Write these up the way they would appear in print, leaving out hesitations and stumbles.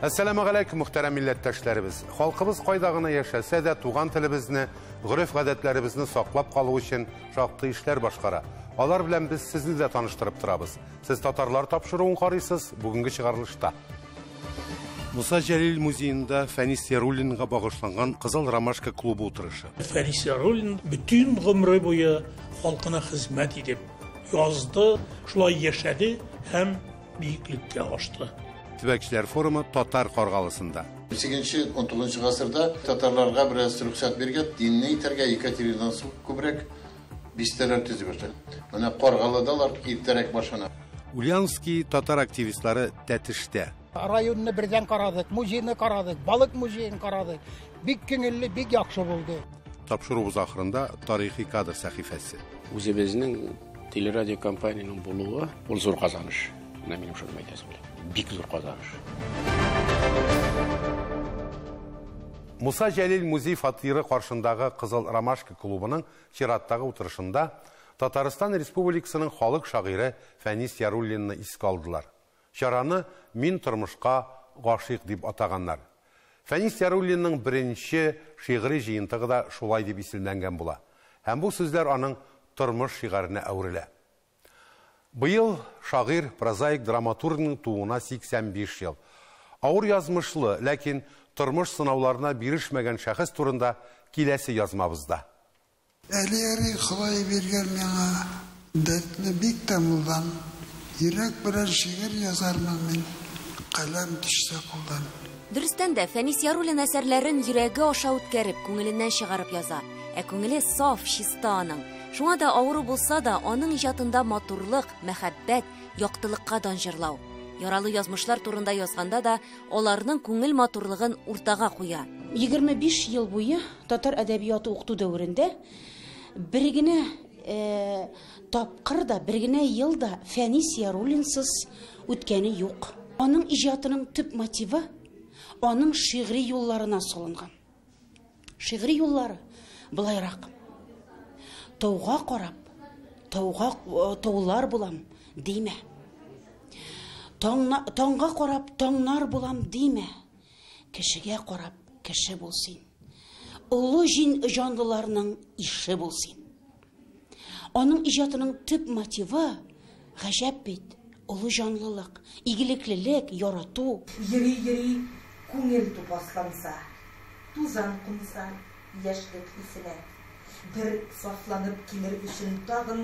Әссәламегаләйкүм, мөхтәрәм милләттәшләребез. Халкыбыз кайда гына яшәсә дә, туган телебезне, гореф-гадәтләребезне саклап калу өчен шактый эшләр башкара. Алар белән без сезне дә таныштырып торабыз. Сез татарлар тапшыруын карыйсыз, бүгенге чыгарылышта. Муса Җәлил музеенда Фәнис Яруллинга багышланган Кызыл ромашка клубы утырышы. Фәнис Яруллин бөтен гомере буе халкына хезмәт итеп язды, шулай яшәде һәм биеклеккә ашты. Төбәкчеләр форумы Татар Каргалысында. 18-19 гасырда татарларга бераз рөхсәт биргән, динне итәргә Екатеринадан соң күбрәк бистәләр төзи башлады. Менә Каргалыда алар иртәрәк башлана. Ульяновский татар активистлары Тәтештә. Районны бердән карадык, музейны карадык, балык музеен карадык. Бик күңелле, бик яхшы булды. Тапшыруыбыз ахырында тарихи кадр сәхифәсе. Үзебезнең телерадиокомпаниянең булуы ул зур казаныш. Менә минем шуны әйтәсем килә. Бик зур казаныш. Муса Җәлил музей фатиры каршындагы Кызыл ромашка клубының чираттагы утырышында Татарстан Республикасының халык шагыйре Фәнис Яруллинны искә алдылар. Чараны Мин тормышка гашыйк дип атаганнар. Фәнис Яруллинның беренче шигъри җыентыгы да шулай дип исемләнгән була. Һәм бу сүзләр аның тормыш шигаренә әверелә. Быел шагыйрь, прозаик, драматургның тууына 85 ел. Авыр язмышлы, ләкин тормыш сынауларына бирешмәгән шәхес турында киләсе язмабызда. Әле ярый Ходай биргән миңа дәртне бик тә мулдан, йөрәк белән шигырь язармын мин, каләм төшсә кулдан. Дөрестән дә, Фәнис Яруллин әсәрләрен йөрәге аша үткәреп, күңеленнән чыгарып яза. Ә күңеле саф, чиста аның. Шуңа да авыру булса да, аның иҗатында матурлык, мәхәббәт, яктылыкка дан җырлау. Яралы язмышлар турында язганда да, аларның күңел матурлыгын уртага куя. 25 ел буе татар әдәбияты укыту дәверендә бер генә тапкыр да, бер генә ел да Фәнис Яруллинсыз үткәне юк. Аның иҗатының төп мотивы аның шигъри юлларына салынган. Шигъри юллары былайрак. Тауга карап, тауга таулар булам димә. Таңга карап, таңнар булам димә. Кешегә карап, кеше бул син. Олы җин җанлыларның ише бул син. Аның иҗатының төп мотивы гаҗәп бит, олы җанлылык, игелеклелек, ярату. Йөри-йөри күңел тупасланса, тузан кунса яшьлек исенә, бер сафланып килер өчен тагын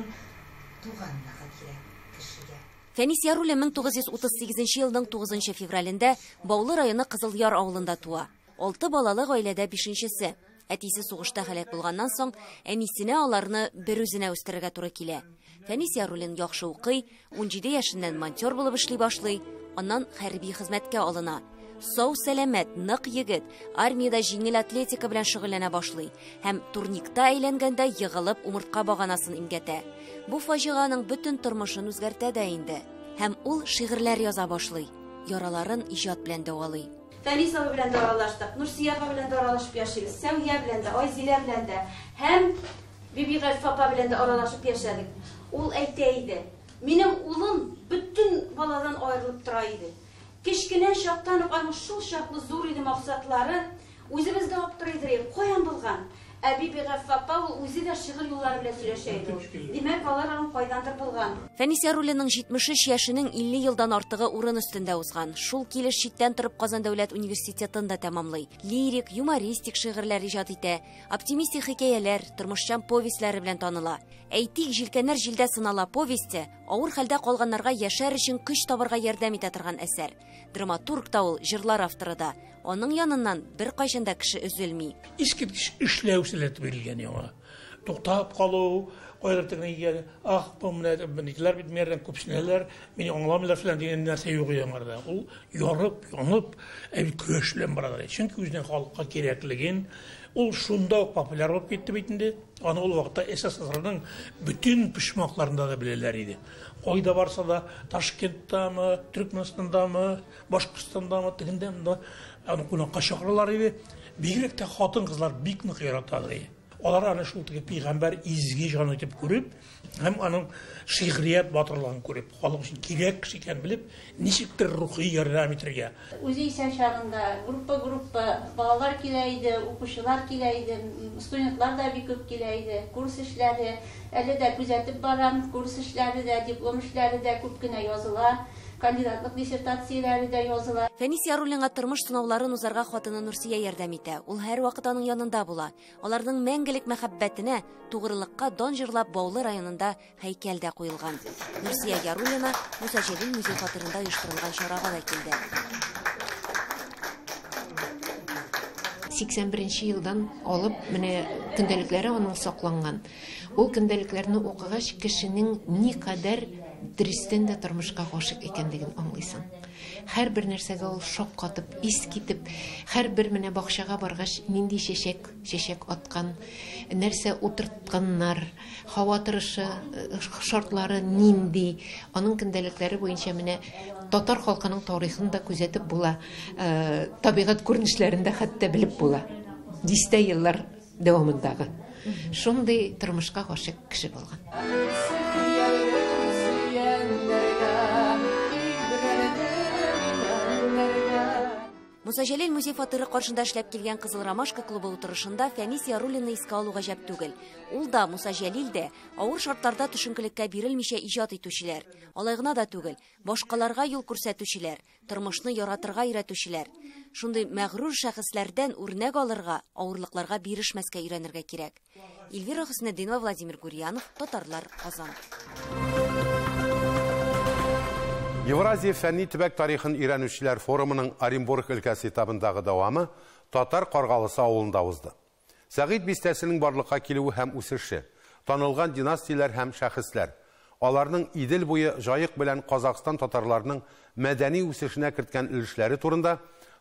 туган ягы кирәк кешегә. Фәнис Яруллин 1938 елның 9 февралендә Баулы районы Кызылъяр авылында туа. 6 балалы гаиләдә 5-нчесе. Әтисе сугышта һәлак булганнан соң, әнисенә аларны бер үзенә үстерергә туры килә. Фәнис Яруллин яхшы укый, 17 яшеннән монтер булып эшли башлый, аннан хәрби хезмәткә алына. Сау сәламәт, нык егет, армиядә җиңел атлетика белән шөгыльләнә башлый һәм турникта әйләнгәндә егылып умыртка баганасын имгәтә. Бу фаҗиганың бөтен тормышын үзгәртә дә инде. Һәм ул шигырьләр яза башлый, яраларын иҗат белән дәвалый. Фәнис абый белән дә аралаштык, Нурсия апа белән дә аралашып яшибез, Сәүя белән дә, Айзилә белән дә һәм Бибигаффа апа белән дә аралашып яшәдек. Ул әйтә иде, минем улым бөтен баладан аерылып тора иде. Кечкенә чактан ук аның шул чаклы зур иде максатлары, үзебез дә аптырыйдыр, каян булган? Ә Бибигаффа апа ул үзе дә шигырь юллары белән сөйләшә иде ул. Димәк, алар аның кайдандыр булган. Фәнис Яруллинның 73 яшенең 50 елдан артыгы урын өстендә узган. Шул килеш читтән торып Казан дәүләт университетын да тәмамлый. Лирик, юмористик шигырьләр иҗат итә, оптимистик хикәяләр, тормышчан повестьләре белән таныла. Әйтик, җилкәннәр җилдә сынала повесте, авыр хәлдә калганнарга яшәр өчен көч табарга ярдәм итә торган әсәр. Драматург та ул, җырлар авторы да. Аның яныннан бер кайчан да кеше өзелми. Искиткеч эшләү сәләте бирелгән яңа. Туктап калу, кайдыр тегене, ах, бу менә никеләр бит мәрдән күпсенәләр, мине аңламыйлар фәлән дигән нәрсә юк яңарда. Ул ярып, янып, әй көрәш белән бара. Чөнки үзенең халыкка кирәклеген, ул шунда ук популяр булып китте бит инде. Аны ул вакытта СССРның бөтен почмакларында да беләләр иде. Кайда барса да, Ташкенттамы, Төркмәнстандамы, Башкортстандамы, тегендә монда аны кунакка чакыралар иде. Бигрәк тә хатын-кызлар бик нык яраталар иде. Алар аны шул теге пәйгамбәр изге җан итеп күреп, һәм аның шигърият батырлыгын күреп, халык өчен кирәк кеше икәнен белеп, ничектер рухи ярдәм итәргә. Үзе исән чагында группа-группа балалар килә иде, укучылар килә иде, студентлар да бик күп килә иде. Курс эшләре әле дә күзәтеп барам, курс эшләре дә, диплом эшләре дә күп кенә языла, кандидатлык диссертацияләре дә языла. Фәнис Яруллинга тормыш сынауларын узарга хатыны Нурсия ярдәм итә. Ул һәрвакыт аның янында була. Аларның мәңгелек мәхәббәтенә, тугрылыкка дан җырлап Баулы районында һәйкәл дә куелган. Нурсия Яруллина Муса Җәлил музей фатирында оештырылган чарага да килде. 81 елдан алып менә көндәлекләре аның сакланган. Ул көндәлекләрне укыгач, кешенең никадәр дөрестән дә тормышка гашыйк икәнлеген аңлыйсың. Һәрбер нәрсәгә ул шаккатып, ис китеп, һәрбер менә бакчага баргач, нинди чәчәк, чәчәк аткан, нәрсә утыртканнар, һава торышы шартлары нинди, аның көндәлекләре буенча менә татар халкының тарихын да күзәтеп була, табигать күренешләрен дә хәтта белеп була. Дистә еллар дәвамындагы. Шундый тормышка гашыйк кеше булган. Муса Җәлил музей фатиры каршында эшләп килгән Кызыл Ромашка клубы утырышында Фәнис Яруллинны искә алу гаҗәп түгел. Ул да, Муса Җәлил дә авыр шартларда төшенкелеккә бирелмичә иҗат итүчеләр. Алай гына да түгел, башкаларга юл күрсәтүчеләр, тормышны яратырга өйрәтүчеләр. Шундый мәгърур шәхесләрдән үрнәк алырга, авырлыкларга бирешмәскә өйрәнергә кирәк. Эльвира Хөснетдинова, Владимир Гурьянов, Татарлар, Казан. Евразия фәнни төбәк тарихын өйрәнүчеләр форумының Оренбург өлкәсе этабындагы дәвамы Татар Каргалысы авылында узды. Сәгыйть бистәсенең барлыкка килүе һәм үсеше, танылган династияләр һәм шәхесләр, аларның Идел буе Җаек белән Казахстан татарларының мәдәни үсешенә керткән өлешләре турында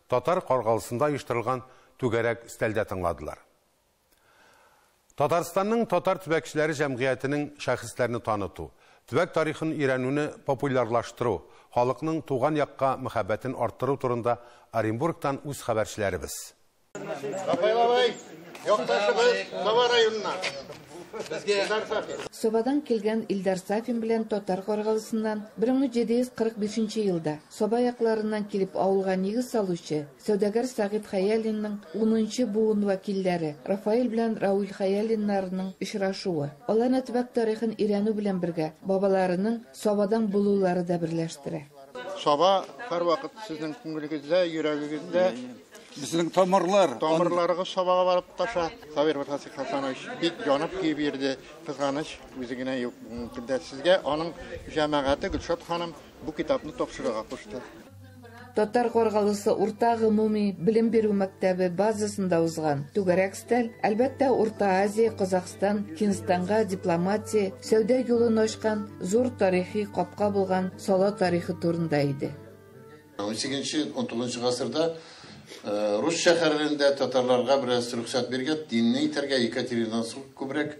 Татар Каргалысында оештырылган түгәрәк өстәлдә тыңладылар. Татарстанның татар төбәкчеләре җәмгыятенең шәхесләрне таныту, төбәк тарихын өйрәнүне популярлаштыру, халыкның туган якка мәхәббәтен арттыру турында Оренбургтан үз хәбәрчеләребез. Рафаэл абый, якташыбыз Саба районыннан. Сабадан килгән Илдар Сафин белән Татар Каргалысыннан 1745 елда Саба якларыннан килеп авылга нигез салучы сәүдәгәр Сәгыйть Хәялинның 10нчы буын вәкилләре Рафаэль белән Рауль Хәялиннарның очрашуы. Аларны төбәк тарихын өйрәнү белән бергә бабаларының Сабадан булулары да берләштерә. Саба һәрвакыт сезнең күңелегездә, йөрәгегездә. Безнең тамырлар. Тамырларыгыз Сабага барып таша. Сабир Фасих Хасанович бик янып киеп йөрде. Кызганыч, үзе генә юк бүгенге көндә. Сезгә аның җәмәгате Гөлшат ханым бу китапны тапшырырга кушты. Татар Каргалысы урта гомуми белем бирү мәктәбе базасында узган түгәрәк өстәл, әлбәттә, Урта Азия, Казахстан, Һиндстанга дипломатия, сәүдә юлын ачкан зур тарихи капка булган сала тарихы турында иде. 18-19 гасырда рус шәһәрләрендә татарларга бераз рөхсәт биргән, динне итәргә Екатеринадан соң күбрәк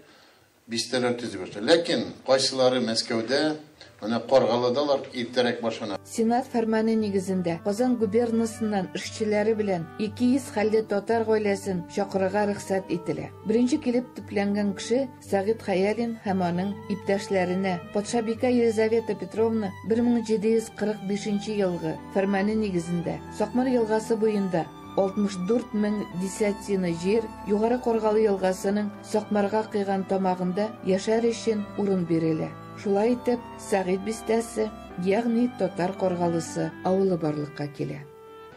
бистәләр төзи башлады. Ләкин кайсылары Мәскәүдә, менә Каргалыдалар иртәрәк башлана. Сенат фәрманы нигезендә Казан губернасыннан эшчеләре белән 200 хәлле татар гаиләсен чакырырга рөхсәт ителә. Беренче килеп төпләнгән кеше Сәгыйть Хәялин һәм аның иптәшләренә патшабикә Елизавета Петровна 1745 елгы фәрманы нигезендә Сакмар елгасы буенда 64 мең десятина җир Югары Каргалы елгасының Сакмарга кыйган тамагында яшәр өчен урын бирелә. Шулай итеп, Сәгыйть бистәсе, ягъни Татар Каргалысы авылы барлыкка килә.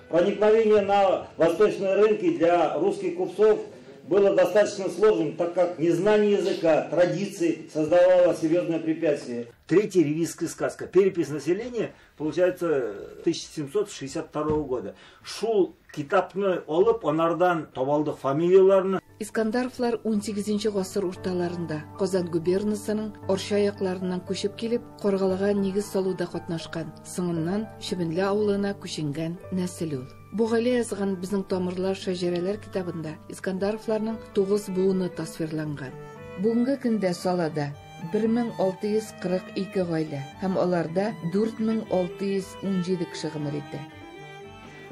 Проникновение на восточные рынки для русских купцов было достаточно сложным, так как незнание языка, традиций создавало серьезное препятствие. Третья ревизская сказка. Перепись населения, получается, 1762 года. Шул китапны алып, анардан табалдык фамилияларны. Искандаровлар 18 гасыр урталарында Казан губернасының Орча якларыннан күчеп килеп, Каргалыга нигез салуда катнашкан, соңыннан Чебенле авылына күченгән нәсел ул. Бу гаилә язган Безнең тамырлар шәҗәрәләр китабында Искандаровларның 9 буыны тасвирланган. Бүгенге көндә Салада 1642 гаилә һәм аларда 4617 кеше гомер итә.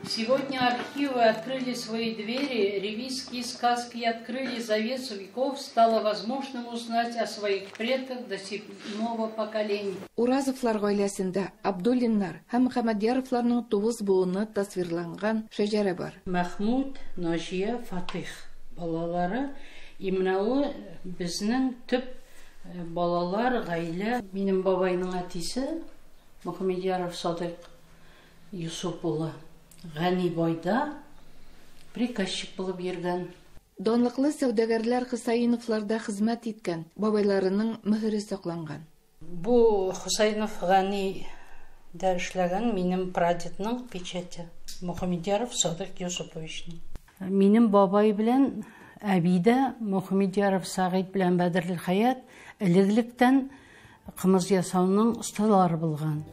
Сегодня архивы открыли свои двери, ревизские сказки открыли завесу веков, стало возможным узнать о своих предках до седьмого поколения. Уразовлар гаиләсендә Абдуллиннар һәм Мөхәммәдьяровларның 9 буыны тасвирланган шәҗәрә бар. Мәхмүт, Наҗия, Фатих балалары, и менә ул безнең төп балалар, гаилә. Минем бабайның әтисе Мөхәммәдьяров Садыйк Юсуп улы Гани байда приказчик булып йөргән. Данлыклы сәүдәгәрләр Хусаиновларда хезмәт иткән бабайларының мөһере сакланган. Бу Хусаинов Гани да эшләгән минем прадедның печате. Мөхәммәдьяров Садыйк Юсуповичның. Минем бабай белән әби дә Мөхәммәдьяров Сәгыйть белән Бәдерлхәят элек-электән кымыз ясауның осталары булган.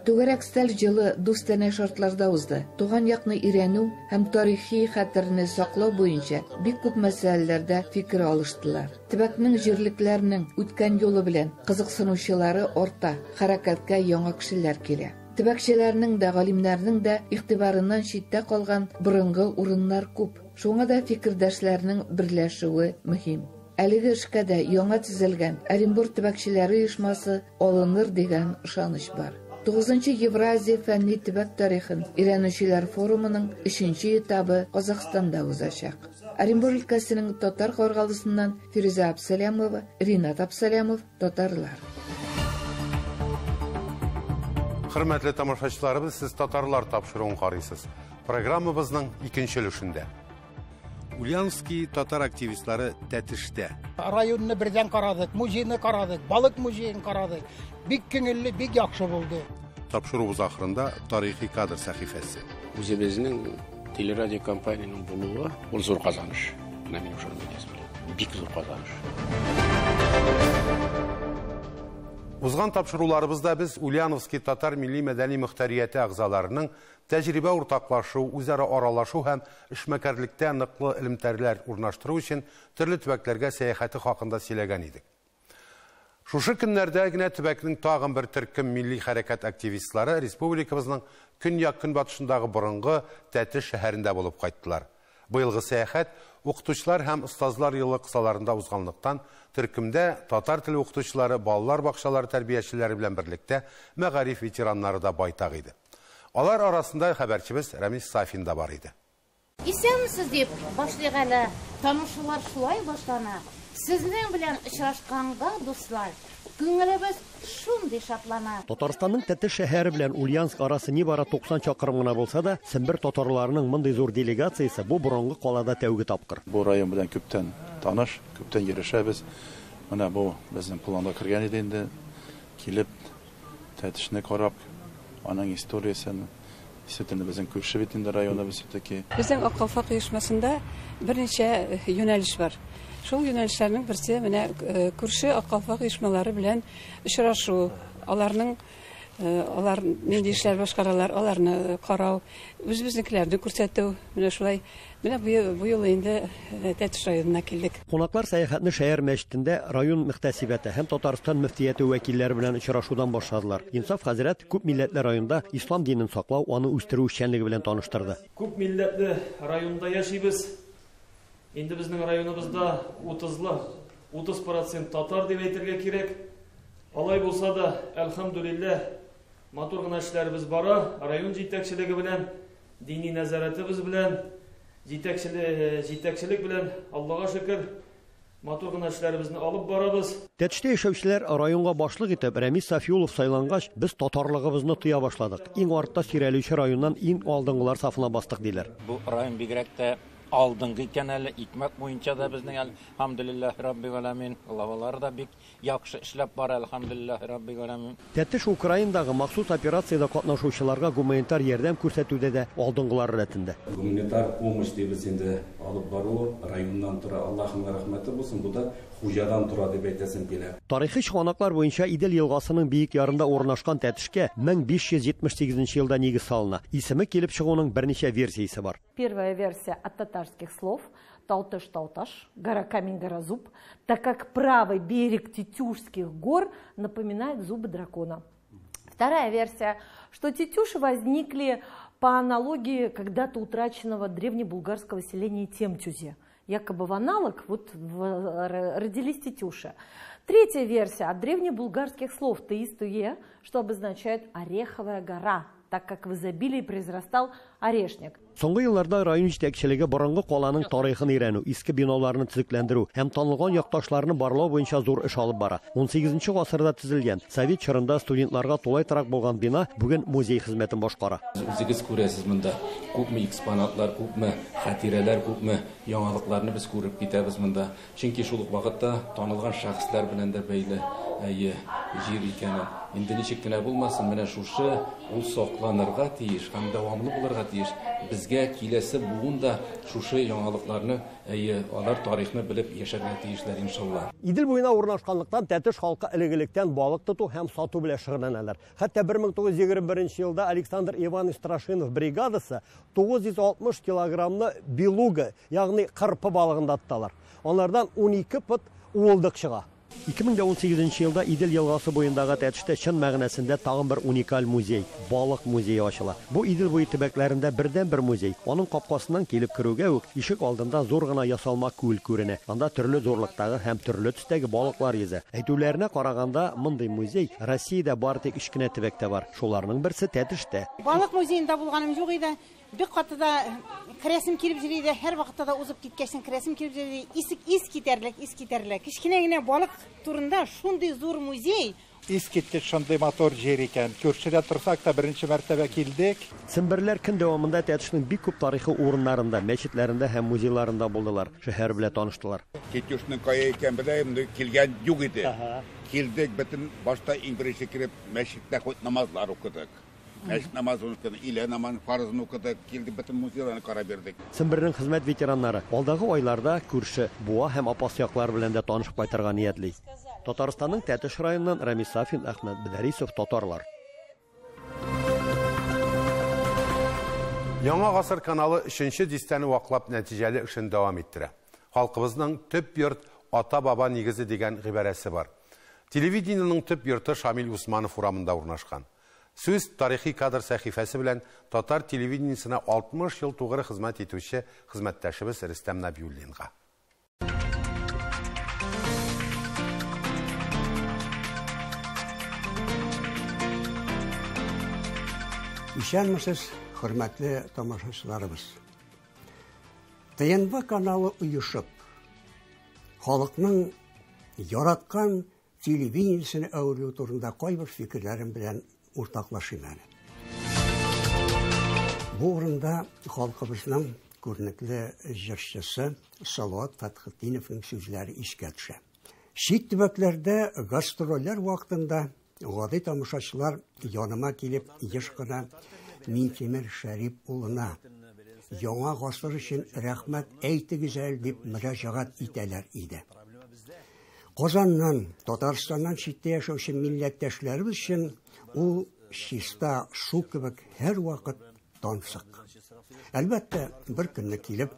Түгәрәк өстәл җылы дустанә шартларда узды. Туган якны өйрәнү һәм тарихи хәтерне саклау буенча бик күп мәсьәләләрдә фикер алыштылар. Төбәкнең җирлекләренең үткән юлы белән кызыксынучылары арта, хәрәкәткә яңа кешеләр килә. Төбәкчеләрнең дә, галимнәрнең дә игътибарыннан читтә калган борынгы урыннар күп. Шуңа да фикердәшләрнең берләшүе мөһим. Әлеге эшкә дә яңа төзелгән Оренбург төбәкчеләре оешмасы алыныр дигән ышаныч бар. 9-нчы Евразия фәнни төбәк тарихын өйрәнүчеләр форумының 3-нче этабы Казахстанда узачак. Оренбург өлкәсенең Татар Каргалысыннан Фирүзә Абсалямова, Ринат Абсалямов, Татарлар. Хөрмәтле тамашачыларыбыз, сез Татарлар тапшыруын карыйсыз. Программабызның икенче өлешендә. Ульяновский татар активистлары Тәтештә. Районны бердән карадык, музейны карадык, балык музеен карадык. Бик күңелле, бик яхшы булды. Тапшыруыбыз ахырында тарихи кадр сәхифәсе. Үзебезнең телерадио компанияның булуы ул зур казаныш. Менә минем шуны әйтәсем килә. Бик зур казаныш. Узган тапшыруларыбызда без Ульяновский татар милли мәдәни мөхтәрияте әгъзаларының тәҗрибә уртаклашу, үзара аралашу һәм эшмәкәрлектә ныклы элемтәләр урнаштыру өчен төрле төбәкләргә сәяхәте хакында сөйләгән идек. Шушы көннәрдә генә төбәкнең тагын бер төркем милли хәрәкәт активистлары республикабызның көньяк-көнбатышындагы борынгы Тәтеш шәһәрендә булып кайттылар. Быелгы сәяхәт укытучылар һәм остазлар елы кысаларында узганлыктан төркемдә татар теле укытучылары, балалар бакчалары тәрбиячеләре белән берлектә мәгариф ветераннары да байтак иде. Алар арасында хәбәрчебез Рамис Сафин да бар иде. Исәнмесез дип башлыйк әле, танышулар шулай башлана. Сезнең белән очрашканга, дуслар, күңелебез шундый шатлана. Татарстанның Тәтеш шәһәре белән Ульяновск арасы нибары 90 чакрым гына булса да, Сембер татарларының мондый зур делегациясе бу борынгы калада тәүге тапкыр. Бу район белән күптән таныш, күптән йөрешәбез. Менә бу безнең планда кергән иде инде. Килеп Тәтешне карап, аның историясен, действительно безнең күрше бит инде районыбыз все-таки. Безнең Ак калфак оешмасында берничә юнәлеш бар. Шул юнәлешләрнең берсе менә күрше Ак калфак оешмалары белән очрашу, аларның алар нинди эшләр башкаралар, аларны карау, үзебезнекеләрне күрсәтү. Менә шулай. Менә бу юлы инде Тәтеш районына килдек. Кунаклар сәяхәтне шәһәр мәчетендә район мөхтәсибәте һәм Татарстан мөфтияте вәкилләре белән очрашудан башладылар. Инсаф хәзрәт күп милләтле районда ислам динен саклау, аны үстерү эшчәнлеге белән таныштырды. Күп милләтле районда яшибез. Инде безнең районыбызда 30% татар дип әйтергә кирәк. Алай булса да, әлхәмдүлилләһ, матур гына эшләребез бара. Район җитәкчелеге белән, дини нәзарәтебез белән, җитәкчелек белән, Аллага шөкер, матур гына эшләребезне алып барабыз. Тәтештә яшәүчеләр районга башлык итеп Рәмис Сафиуллов сайлангач, без татарлыгыбызны тоя башладык. Иң артта сөйрәлүче районнан иң алдынгылар сафына бастык диләр. Бу район бигрәк тә алдынгы икән әле, икмәк буенча да безнең әлхәмдүлилләһ раббил галәмин, лавалар да бик яхшы эшләп бара, әлхәмдүлилләһ раббил галәмин. Тәтеш Украинадағы махсус операциядә катнашучыларга гуманитар ярдәм күрсәтүдә дә алдынгылар рәтендә. Гуманитар помощь дибез инде алып бару районнан тора, Аллаһның рәхмәте булсын, бу да хуҗадан тора дип әйтәсем килә. Тарихи чыганаклар буенча Идел елгасының биек ярында урнашкан Тәтешкә 1578 елда нигез салына. Исеме килеп чыгуның берничә версиясе бар. Первая версия от татарских слов Талтыш-Талташ, гора камень, гора зуб, так как правый берег Тетюшских гор напоминает зубы дракона. Вторая версия, что Тетюши возникли по аналогии когда-то утраченного древнебулгарского селения Темтюзе. Якобы в аналог вот родились Тетюши. Третья версия от древнебулгарских слов «теистуе», что обозначает «ореховая гора», так как в изобилии произрастал орешник. Соңгы елларда район җитәкчелеге борынгы каланың тарихын өйрәнү, иске биналарны төзекләндерү һәм танылган якташларны барлау буенча зур эш алып бара. 18 гасырда төзелгән, совет чорында студентларга тулай торак булган бина бүген музей хезмәтен башкара. Үзегез күрәсез монда күпме экспонатлар, күпме хатирәләр, күпме яңалыкларны без күреп китәбез монда. Чөнки шул ук вакытта танылган шәхесләр белән дә бәйле җир икәнен. Инде ничек кенә булмасын, менә шушы ул сакланырга тиеш һәм дәвамлы булырга тиеш. Безгә киләсе буын да шушы яңалыкларны, алар тарихны белеп яшәргә тиешләр, иншалла. Идел буена урнашканлыктан Тәтеш халкы элек-электән балык тоту һәм сату белән шөгыльләнәләр. Хәтта 1921 елда Александр Иванович Страшинов бригадасы 960 килограммны белуга, ягъни кырпы балыгын да тоталар. Алардан 12 пот уылдык чыга. 2018 елда Идел елгасы буендагы Тәтештә чын мәгънәсендә тагын бер уникаль музей – Балык музее ачыла. Бу Идел буе төбәкләрендә бердәнбер музей. Аның капкасыннан килеп керүгә үк ишек алдында зур гына ясалма күл күренә. Анда төрле зурлыктагы һәм төрле төстәге балыклар йөзә. Әйтүләренә караганда, мондый музей Россиядә бары тик өч кенә төбәктә бар. Шуларның берсе Тәтештә. Балык музеенда булганым юк иде. Бик каты да керәсем килеп йөри иде, һәр вакытта да узып киткәчтен керәсем килеп йөри иде. Ис китәрлек, ис китәрлек. Кечкенә генә балык турында шундый зур музей. Искиткеч шундый матур җир икән. Күршедә торсак та беренче мәртәбә килдек. Семберләр көн дәвамында Тәтешнең бик күп тарихи урыннарында, мәчетләрендә һәм музейларында булдылар. Шәһәр белән таныштылар. Тетюшның кая икән беләм, килгән юк иде. Килдек, бөтен башта иң беренче кереп мәчеттә намазлар укыдык. Мәчет намазын укыдык, илә намазын фарызын укыдык, килдек, бөтен музейларны карап бирдек. Сембернең хезмәт ветераннары алдагы айларда күрше Буа һәм Апас яклары белән дә танышып кайтырга ниятли. Татарстанның Тәтеш районыннан Рамис Сафин, Әхмәт Бедарисов, Татарлар. Яңа гасыр каналы 3нче дистәне ваклап нәтиҗәле эшен дәвам иттерә. Халкыбызның төп йорт ата-баба нигезе дигән гыйбарәсе бар. Телевидениенең төп йорты Шамил Усманов урамында урнашкан. Сүз тарихи кадр сәхифәсе белән татар телевидениесенә 60 ел тугры хезмәт итүче хезмәттәшебез Рөстәм Нәбиуллинга. Исәнмесез, хөрмәтле тамашачыларыбыз. ТНВ каналы оешып, халыкның яраткан телевидениесенә әверелү турында кайбер фикерләрем белән уртаклашыйм әле. Бу урында халкыбызның күренекле җырчысы Салават Фәтхетдиновның сүзләре искә төшә. Чит төбәкләрдә гастрольләр вакытында гади тамашачылар яныма килеп еш кына Минтимер Шәрип улына яңа гасыр өчен рәхмәт әйтегез әле дип мөрәҗәгать итәләр иде. Казаннан, Татарстаннан читтә яшәүче милләттәшләребез өчен ул чиста су кебек һәрвакыт тансык. Әлбәттә, бер көнне килеп,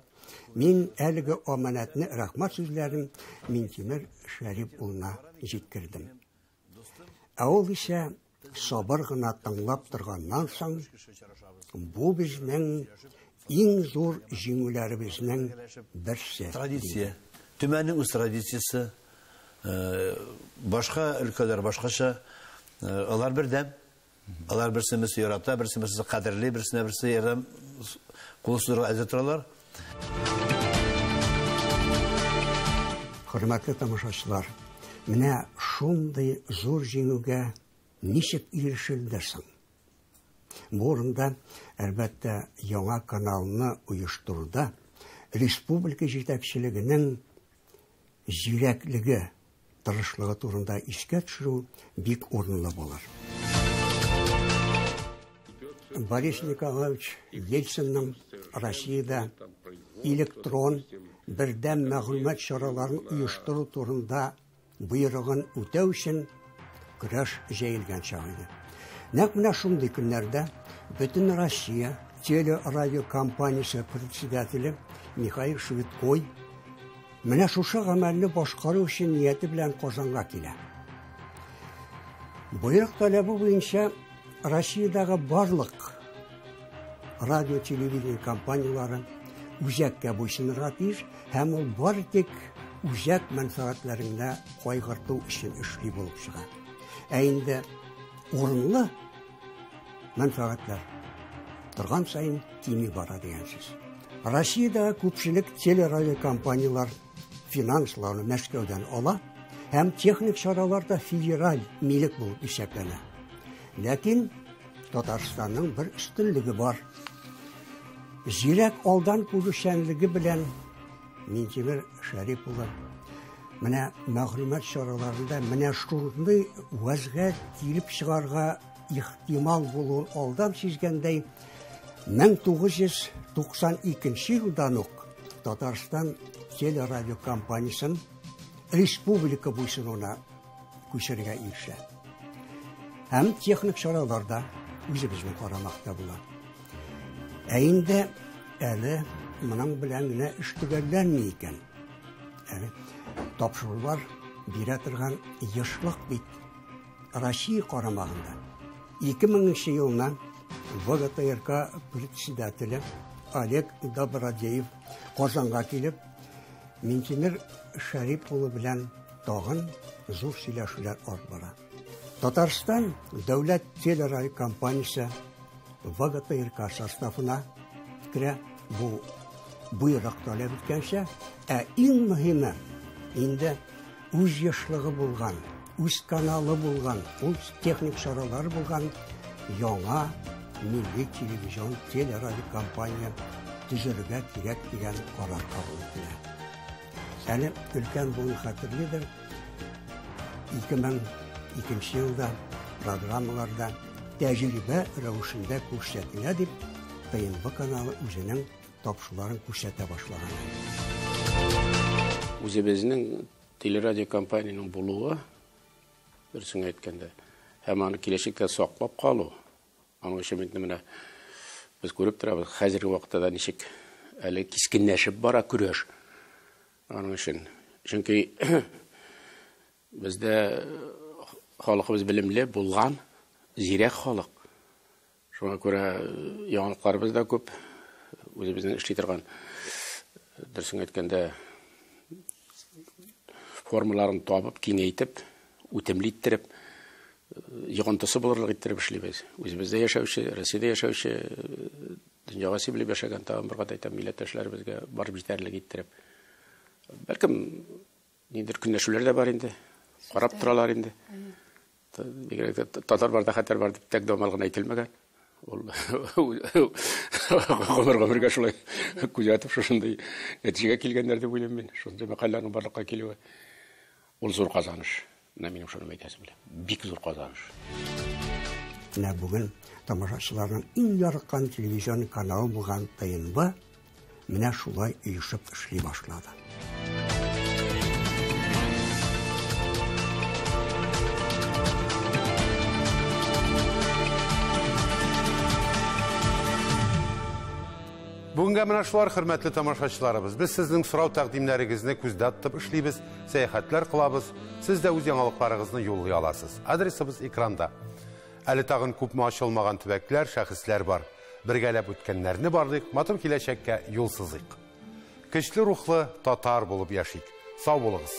мин әлеге аманәтне рәхмәт сүзләрен Минтимер Шәрип улына җиткердем. Ә ул исә сабыр гына тыңлап торганнан соң, бу безнең иң зур җиңүләребезнең берсе. Традиция. Төмәннең үз традициясе, башка өлкәләр башкача, алар бердәм. Алар берсен-берсе ярата, берсен-берсе кадерли, берсенә берсе ярдәм кул сузырга әзер торалар. Хөрмәтле тамашачылар, менә шундый зур җиңүгә ничек ирешелде соң? Бу урында, әлбәттә, яңа каналны оештыруда республика җитәкчелегенең зирәклеге, тырышлыгы турында искә төшерү бик урынлы булыр. Борис Николаевич Ельцинның Россиядә электрон бердәм мәгълүмат чараларын оештыру турында боерыгын үтәү өчен көрәш җәелгән чак иде. Нәкъ менә шундый көннәрдә бөтен Россия телерадиокомпаниясе председателе Михаил Швыдкой менә шушы гамәлне башкару өчен нияте белән Казанга килә. Боерык таләбе буенча Россиядәге барлык радио, телевидение компанияләре үзәккә буйсынырга тиеш һәм ул бары тик үзәк мәнфәгатьләрен генә кайгырту өчен эшли булып чыга. Ә инде урынлы мәнфәгатьләр торган саен кими бара дигән сүз. Россиядә күпчелек телерадиокомпанияләр финанслауны Мәскәүдән ала һәм техник чаралар да федераль милек булып исәпләнә. Ләкин Татарстанның бер өстенлеге бар. Зирәк алдан күрүчәнлеге белән Минтимер Шәрип улы менә мәгълүмат чараларында менә шундый вәзгыять килеп чыгарга ихтимал булуын алдан сизгәндәй 1992 елдан ук Татарстан телерадиокомпаниясен республика буйсынуына күчерергә ирешә. Һәм техник чаралар да үзебезнең карамакта була. Ә инде әле моның белән генә эш төгәлләнми икән. Әле тапшырулар бирә торган ешлык бит Россия карамагында. 2000 елны ВГТРК председателе Олег Добродеев Казанга килеп, Минтимер Шәрип улы белән тагын зур сөйләшүләр алып бара. Татарстан дәүләт телерадиокомпаниясе ВГТРК составына керә. Бу боерык таләп иткәнчә, ә иң мөһиме инде үз ешлыгы булган, үз каналы булган, үз техник чаралары булган яңа милли телевизион телерадиокомпания төзергә кирәк дигән карар кабул ителә. Әле өлкән буын хәтерлидер, 2002 елда программаларда тәҗрибә рәвешендә күрсәтелә дип ТНВ каналы үзенең тапшыруларын күрсәтә башлаган. Үзебезнең телерадиокомпаниянең булуы, дөресен әйткәндә, һәм аны киләчәктә саклап калу, аның өчен бит менә без күреп торабыз, хәзерге вакытта да ничек әле кискенләшеп бара көрәш. Аның өчен, чөнки бездә халкыбыз белемле булган, зирәк халык. Шуңа күрә яңалыкларыбыз да күп, үзебезнең эшли торган, дөресен әйткәндә, формаларын табып, киңәйтеп, үтемле иттереп, йогынтысы булырлык иттереп эшлибез. Үзебездә яшәүче, Россиядә яшәүче, дөньяга сибелеп яшәгән тагын бер кат әйтәм, милләттәшләребезгә барып җитәрлек иттереп. Бәлкем ниндидер көнләшүләр дә бар инде, карап торалар инде. Бигрәк тә татар барда хәтәр бар дип тәк дәвамал гына әйтелмәгән. Ул гомер-гомергә шулай күзәтеп шушындый нәтиҗәгә килгәннәр дип уйлыйм мин. Шундый мәкаләнең барлыкка килүе ул зур казаныш. Менә минем шуны әйтәсем килә. Бик зур казаныш. Менә бүген тамашачыларның иң яраткан телевизион каналы булган ТНВ менә шулай оешып эшли башлады. Бүгенгә менә шулар, хөрмәтле тамашачыларыбыз. Без сезнең сорау тәкъдимнәрегезне күздә тотып эшлибез, сәяхәтләр кылабыз. Сез дә үз яңалыкларыгызны юллый аласыз. Адресыбыз экранда. Әле тагын күпме ачылмаган төбәкләр, шәхесләр бар. Бергәләп үткәннәрне барлыйк, матур киләчәккә юл сызыйк. Көчле рухлы татар булып яшик. Сау булыгыз.